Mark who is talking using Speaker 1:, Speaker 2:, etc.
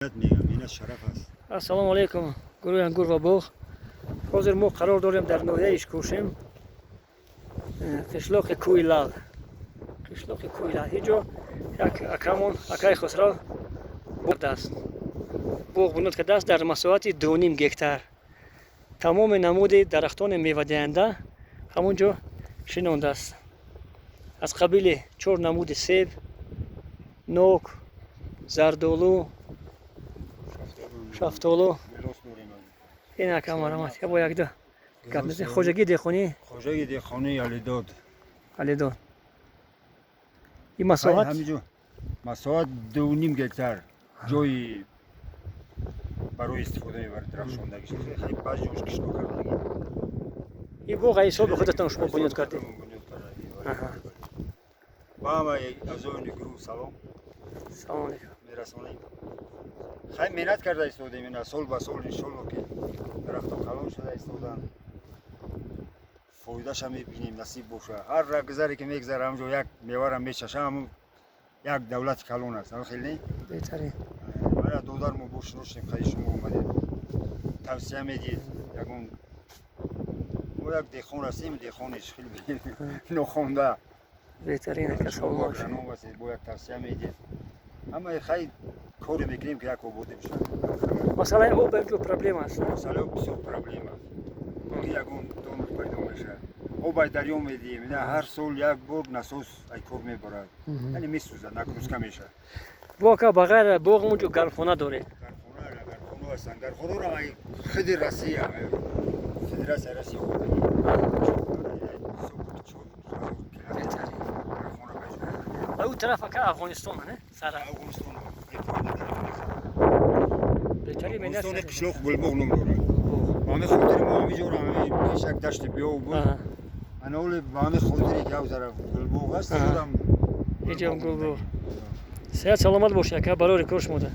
Speaker 1: Мегам, ина шараф аст.
Speaker 2: Ассалому алайкум, гурӯҳи «Ангур ва боғ». Ҳозир мо қарор дорем дар ноҳияи Ишкошим, қишлоқи Кӯи Лал, қишлоқи Кӯи Лал. Ҳиҷо як акамон, акаи Хусрав, аст, боғ бунёд кардааст дар масоҳати 2,5 гектар. Тамоми намуди дарахтони мевадиҳанда ҳамон ҷо шинондааст, аз қабили чор намуди себ, нок, зардолу, шафтолу. Ин ака, марҳамат, я бо якду гап мезанем. Хоҷагии деҳқонӣ.
Speaker 1: Хоҷагии деҳқонии Алидод.
Speaker 2: Алидод. Ин масоҳат?
Speaker 1: Ҳамиҷо масоҳат 2,5 гектар ҷои барои истифода мебарад, дарахтшондагӣ, баъзи ҷош кишту кардагӣ.
Speaker 2: Ин боғ ҳисоби худатон шумо бунёд кардед?
Speaker 1: Бунёд кардагӣ. Ба ҳамаи аъзоёни гурӯҳ салом.
Speaker 2: Салом алейкум.
Speaker 1: Мерасонем. Хай, меҳнат карда истодем ина сол ба сол, иншолло, ки дарахто калон шуда истоданд, фоидаша мебинем, насиб боша. Ҳар гузаре ки мегузара, ҳамҷо як мевара мечаша, ҳамн як давлати калон аст, ҳам хел не?
Speaker 2: Беҳтарин.
Speaker 1: Ана додар, мо бо шиношем. Хай, шумо омадед, тавсия медиҳед ягон. Мо як деҳқон ҳастем, деҳқониш хеле нохонда.
Speaker 2: Беҳтарин, ака, саломат бошед.
Speaker 1: Агроном ҳастед, бо як тавсия медиҳед. Ҳамаи хай коре мекунем, ки як ободӣ бишавад.
Speaker 2: Масъалаи об инҷо проблема аст?
Speaker 1: Масъалаи об бисёр проблема аст, ки ягон донор пайдо мешавад. Об ай дарё медиҳем, ина ҳар сол як бор насос ай кор мебарад, яъне месӯзад, нагрузка мешавад.
Speaker 2: Бо ака, ба ғайр боғ онҷо гармхона доред?
Speaker 1: Гармхона, гармхона ҳастанд. Гармхонаро ай худи Россия, Федератсияи Россия овардагӣ.
Speaker 2: Беҳтарин.
Speaker 1: Гармхона.
Speaker 2: Ва ӯ тараф, ака, Афғонистон, не, сарҳад?
Speaker 1: Афғонистон.
Speaker 2: Беҳтарин, меҳнат.
Speaker 1: Афғонистони қишлоқ Гулбоғ ном дорад. Ба ҳамин хотири мо ҳамин ҷоро, ҳамин пеш як дашти биёв буд, ана оле ба ҳамин хотире ки ав тараф Гулбоғ аст, ҷорам.
Speaker 2: Иҷам Гулбоғ. Сеҳат, саломат бошед, ака, барори кор шумода.